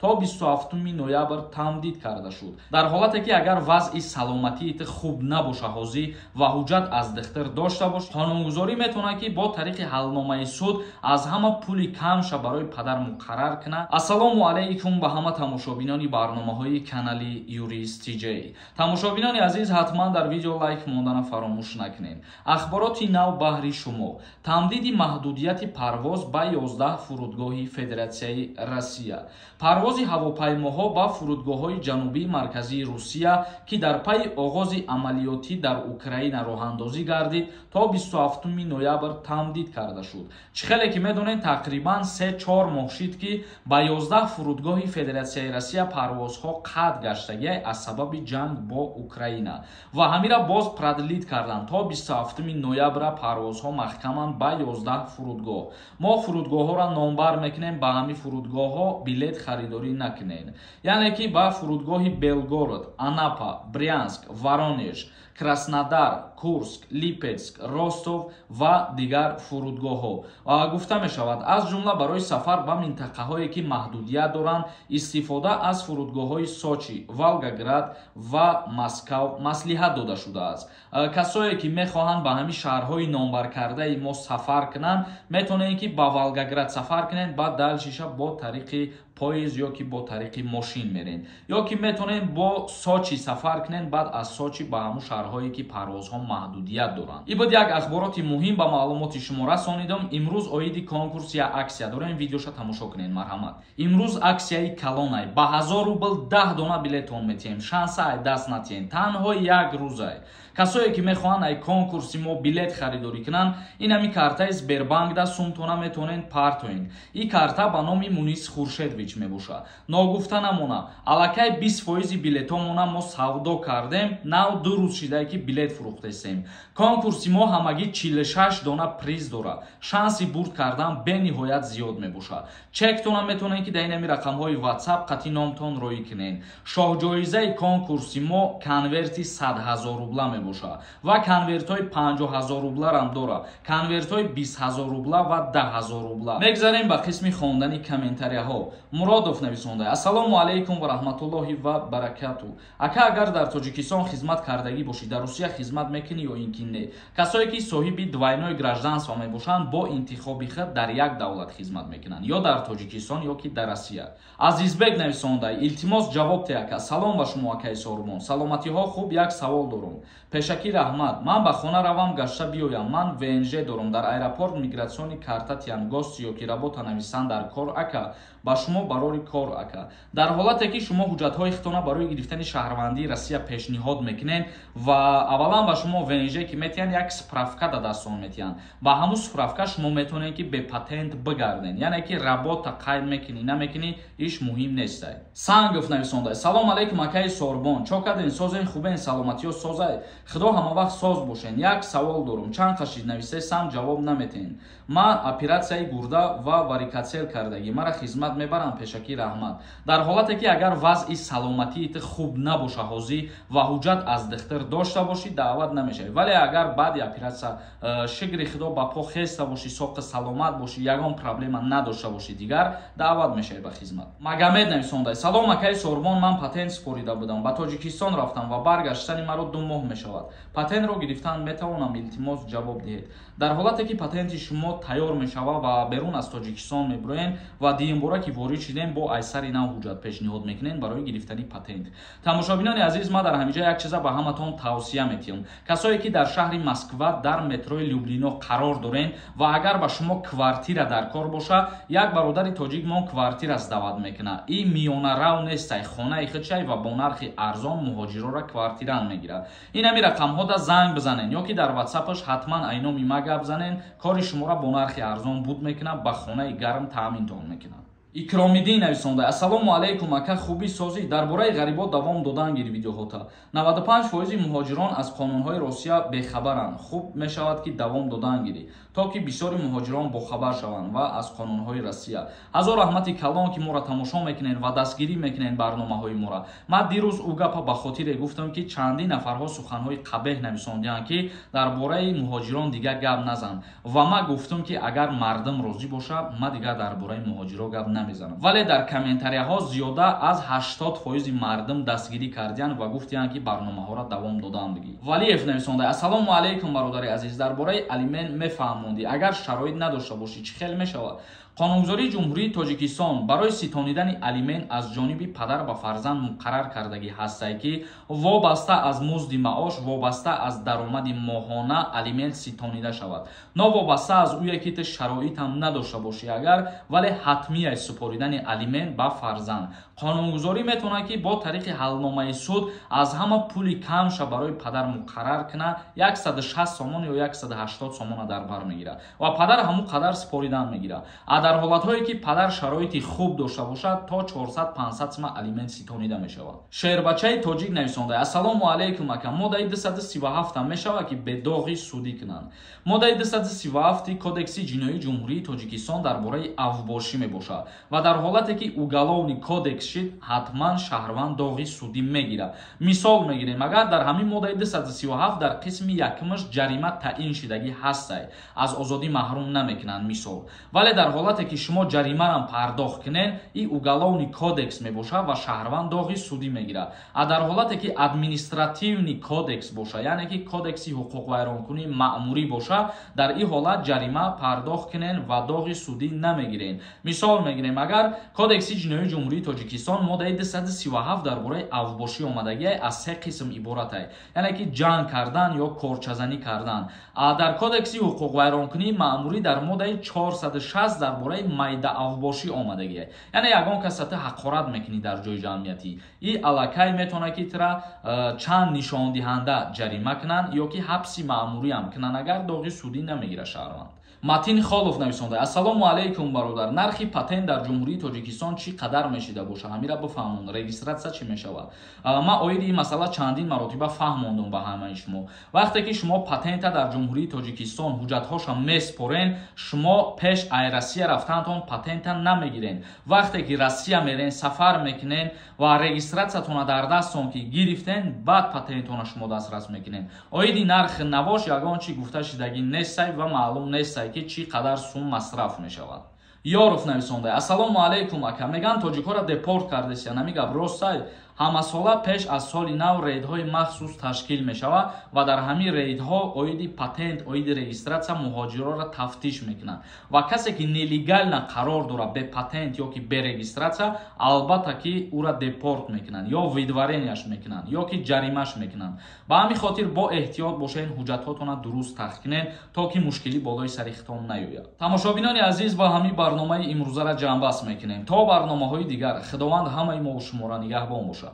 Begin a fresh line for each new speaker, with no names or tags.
то 27 ноябр тамдид карда шуд. Дар ҳолате ки агар вазъи саломатии ту хуб набоша ҳозӣ ва ҳуҷҷат аз духтур дошта бош, қонунгузорӣ метавонад, ки бо тариқи ҳалномаи суд аз ҳама пули камша барои падар муқаррар кунад. Ассалому алайкум ба ҳама тамошобинони барномаҳои канали Юрист ТЖ. Тамошобинони азиз, ҳатман дар видео лайк мондана фаромӯш накунед. Ахбороти нав баҳри шумо: тамдиди маҳдудияти парвоз ба 11 фурудгоҳи Федератсияи Россия, парвози ҳавопаймоҳо ба фурудгоҳҳои ҷанубии марказии Русия, ки дар пайи оғози амалиётӣ дар Украина роҳандозӣ гардид, то 27 ноябр тамдид карда шуд. Чӣ хеле ки медонед, тақрибан 3-4 моҳ шид, ки ба 11 фурудгоҳи Федератсияи Россия парвозҳо қатъ гаштагиай аз сабаби ҷанг бо Украина ва ҳамира боз продлить карданд то 27 ноябра. Парвозҳо маҳкаманд ба 11 фурудгоҳ. Мо фурудгоҳҳоро номбар мекунем, ба ҳамин фурудгоҳҳо билет харидорӣ накунед, яъне ки ба фурудгоҳи Белгород, Анапа, Брянск, Воронеж, Краснодар, Курск, Липецк, Ростов ва дигар фурудгоҳҳо. Гуфта мешавад, аз ҷумла барои сафар ба минтақаҳое, ки маҳдудият доранд, истифода аз фурудгоҳҳои Сочи, Волгоград ва Москав маслиҳат дода шудааст. Касое ки мехоҳанд ба ҳамин шаҳрҳои номбаркардаи мо сафар кунанд, метавонед, ки ба Волгоград сафар кунед, баъд дальшиша бо тариқи поезд ё ки бо тариқи мошин мерен, ё ки метавонед бо Сочи сафар кунед, баъд аз Сочи ба ҳамун шаҳрҳое, ки парвозҳо маҳдудият доранд. Ин буд як ахбороти муҳим, ба маълумоти шумо расонидам. Имрӯз оиди конкурс я аксия дорем, видеоша тамошо кунед, марҳамат. Имрӯз аксияи калонай: ба 1000 рубл 10 дона билетон метиҳем. Шанса ай даст натиҳем, танҳо як рӯзай. Касое ки мехоҳанд ай конкурси мо билет харидорӣ кунанд, ин ҳами картаи Сбербанк да сумтона метавонед партоен. Ин карта ба номи Мунис Хуршедович мебошад. Ногуфта намона, аллакай 20 фоизи билетомона мо савдо кардем. Нав 2 рӯз шидае, ки билет фурӯхтесем. Конкурси мо ҳамагӣ 46 дона приз дорад, шанси бурд кардан бениҳоят зиёд мебошад. Чектона метавонед, ки дар ин ҳами рақамҳои WhatsApp қатъи номтон роӣ кунед. Шоҳҷоизаи конкурси мо конверти 100 000 рубла мебошад ва конвертҳои 50 000 рубларам дорад, конвертҳои 20 000 рубла ва 10 000 рубла. Мегзарем ба қисми хондани комментарияҳо. Муродов нависонда: «Ассалому алайкум ва раҳматуллоҳи ва баракату. Ака, агар дар Тоҷикистон хизмат кардагӣ бошӣ, дар Русия хизмат мекунӣ ё ин ки не?» Касое ки соҳиби двойной гражданство мебошанд, бо интихоби худ дар як давлат хизмат мекунанд: ё дар Тоҷикистон, ё ки дар Россия. Азизбек нависонда: «Илтимос, ҷавоб те, ака». Салом ба шумо, акаи Сорбон, саломатиҳо хуб? Як савол дорум, пешакӣ раҳмат. Ман ба хона равам, гашта биёям, ман ВНЖ дорум, дар аэропорт миграционный карта тиям, гости ё ки работа нависан дар кор, ака? Ба шумо барори кор, ака. Дар ҳолате ки шумо ҳуҷҷатҳои худтона барои гирифтани шаҳрвандии Россия пешниҳод мекунед ва аввалан ба шумо ВНЖ ки метиҳанд, як справка да дастон метиҳанд. Ба ҳамун справка шумо метавонед, ки бепатент бигардед, яъне ки работа қайд мекунӣ, намекунӣ, иш муҳим нестай. Сангов нависонда: «Салом алейкум, акаи Сорбон, чо карден, созен, хубен, саломатиё созай, худо ҳама вақт соз бошен. Як савол дорум, чанд қашид нависесам, ҷавоб наметиҳен. Ман оператсияи гурда ва варикоцел кардагӣ, мара хизмат мебарам? Пешакӣ раҳмат». Дар ҳолате ки агар вазъи саломатии ту хуб набоша ҳозӣ ва ҳуҷҷат аз духтур дошта бошӣ, даъват намешавӣ. Вале агар баъди оператсия, шукри худо, ба по хеста бошӣ, соқи саломат бошӣ, ягон проблема надошта бошӣ, дигар даъват мешавӣ ба хизмат. Магомед нависонда: «Салом, акаи Сорбон, ман патент супорида будам, ба Тоҷикистон рафтам ва баргаштани маро 2 моҳ мешавад. Патентро гирифтан метавонам? Илтимос, ҷавоб диҳед». Дар ҳолате ки патенти шумо тайёр мешавад ва берун аз Тоҷикистон мебироен ва дуюмбора ки ворид шудем, бо айсари нав ҳуҷҷат пешниҳод мекунем барои гирифтани патент. Тамошобинони азиз, ман дар ҳамиҷа як чиза ба ҳаматон тавсия метиҳам. Касое ки дар шаҳри Москва дар метрои Люблино қарор дорен ва агар ба шумо квартира дар кор боша, як бародари тоҷикмон квартира сдавать мекунад. И миёнарав нестай, хонаи худшай ва бо нархи арзон муҳоҷирора квартиран мегирад. Ин ҳами рақамҳода занг бизанен ё ки дар ватсапаш ҳатман айноми ма гап занен, кори шуморо бо нархи арзон буд мекунад, ба хонаи гарм таъминтон мекунад. Икромиддин нависонда: «Ассалому алайкум, ака, хубӣ, созӣ? Дар бораи ғарибо давом додан гири видеоҳота. 95 фоизи муҳоҷирон аз қонунҳои Россия бехабаранд. Хуб мешавад, ки давом додан гирӣ, то ки бисёри муҳоҷирон бохабар шаванд ва аз қонунҳои Россия. Ҳазор раҳмати калон, ки моро тамошо мекунед ва дастгирӣ мекунед барномаҳои моро. Ман дирӯз ӯ гапа ба хотире гуфтам, ки чандин нафарҳо суханҳои қабеҳ нависондиҳанд, ки дар бораи муҳоҷирон дигар гап назан, ва ман гуфтам, ки агар мардум розӣ бошад, ман дигар дар бораи муҳоҷиро гап. намезанам. Вале дар комментарияҳо зиёда аз 80% мардум дастгирӣ кардиянд ва гуфтиянд, ки барномаҳоро давом додаам бигӣ. Валиев нависонда: «Ассалому алайкум, бародари азиз, дар бораи алимент мефаҳмондӣ, агар шароит надошта бошӣ, чӣ хел мешавад?» Қонунгузории Ҷумҳурии Тоҷикистон барои ситонидани алимент аз ҷониби падар ба фарзанд муқаррар кардагӣ ҳастае, ки вобаста аз музди маош, вобаста аз даромади моҳона алимент ситонида шавад, новобаста аз ӯе ки ту шароитам надошта бошӣ агар, вале ҳатмияи супоридани алимент ба фарзанд. Қонунгузорӣ метавонад, ки бо тариқи ҳалномаи суд аз ҳама пули камша барои падар муқаррар кунад, 160 сомон ё 180 сомона дар бар мегирад ва падар ҳамун қадар супоридан мегирад. А дар ҳолатҳое ки падар шароити хуб дошта бошад, то 400-500 сима алимент ситонида мешавад. Шербачаи тоҷик нависонда: «Ассалому алайкум, ака, моддаи 237 мешавад, ки бедоғи судӣ кунанд?» Моддаи 237 Кодекси ҷиноии Ҷумҳурии Тоҷикистон дар бораи авбошӣ мебошад ва дар ҳолате ки уголовный кодекс шид, ҳатман шаҳрванд доғи судӣ мегирад. Мисол мегирем, агар дар ҳамин моддаи 237 дар қисми якумаш ҷарима таъин шидагӣ ҳастай, аз озодӣ маҳрум намекунанд, мисол. Вале дар ҳолате ки шумо ҷаримарам пардохт кунед, и уголовный кодекс мебошад ва шаҳрванд доғи судӣ мегирад. А дар ҳолате ки административный кодекс бошад, яъне ки кодекси ҳуқуқвайронкунии маъмурӣ бошад, дар ин ҳолат ҷарима пардохт кунед ва доғи судӣ намегиред. Мисол мегирем, агар Кодекси ҷиноии Ҷумҳурии Тоҷикистон моддаи 237 дар бораи авбошӣ омадагӣ аз се қисм иборатай, яъне ки ҷанг кардан ё корчазанӣ кардан. А дар Кодекси ҳуқуқвайронкунии маъмурӣ дар моддаи 460 дар бораи майдаавбошӣ омадагӣ, яъне ягон каса ту ҳақорат мекунӣ дар ҷои ҷамъиятӣ, и аллакай метавонад, ки тура чанд нишондиҳанда ҷарима кунанд ё ки ҳабси маъмуриам кунанд, агар доғи судӣ намегирад шаҳрванд. Матин Холов нависонда: «Ассалому алайкум, бародар, нархи патент дар Ҷумҳурии Тоҷикистон чӣ қадар мешида бошад? Ҳамира бифаҳмон, регистрация чӣ мешавад?» Ман оиди ин масъала чандин маротиба фаҳмондум ба ҳамаи шумо. Вақте ки шумо патента дар Ҷумҳурии Тоҷикистон ҳуҷҷатҳоша меспорен, шумо пеш ай Россия рафтаантон патента намегирен. Вақте ки Россия мерен, сафар мекунен ва регистрациятона дар дастон ки гирифтен, баъд патентона шумо дастрас мекунен. Оиди нархи навош ягон чӣ гуфта шидагӣ нестай ва маълум нестай, ки чӣ қадар сум масраф мешавад. Ёров нависонда: «Ассалому алайкум, ака, меган тоҷикҳоро депорт кардесиян, ҳами гап ростай?» Ҳамасола пеш аз соли нав рейдҳои махсус ташкил мешавад ва дар ҳамин рейдҳо оиди патент, оиди регистрация муҳоҷирҳоро тафтиш мекунанд ва касе ки нелегально қарор дорад, бе патент ё ки бе регистрация, албатта ки ӯра депорт мекунанд ё выдворенияш мекунанд ё ки ҷаримаш мекунанд. Ба ҳамин хотир бо эҳтиёт бошед, ҳуҷҷатҳотона дуруст тахт кунед, то ки мушкилӣ болои сари хитон наёяд. Тамошобинони азиз, ба ҳамин барномаи имрӯзара ҷамъбаст мекунем. То барномаҳои дигар Худованд ҳамаи мову шуморо нигаҳбон бошад.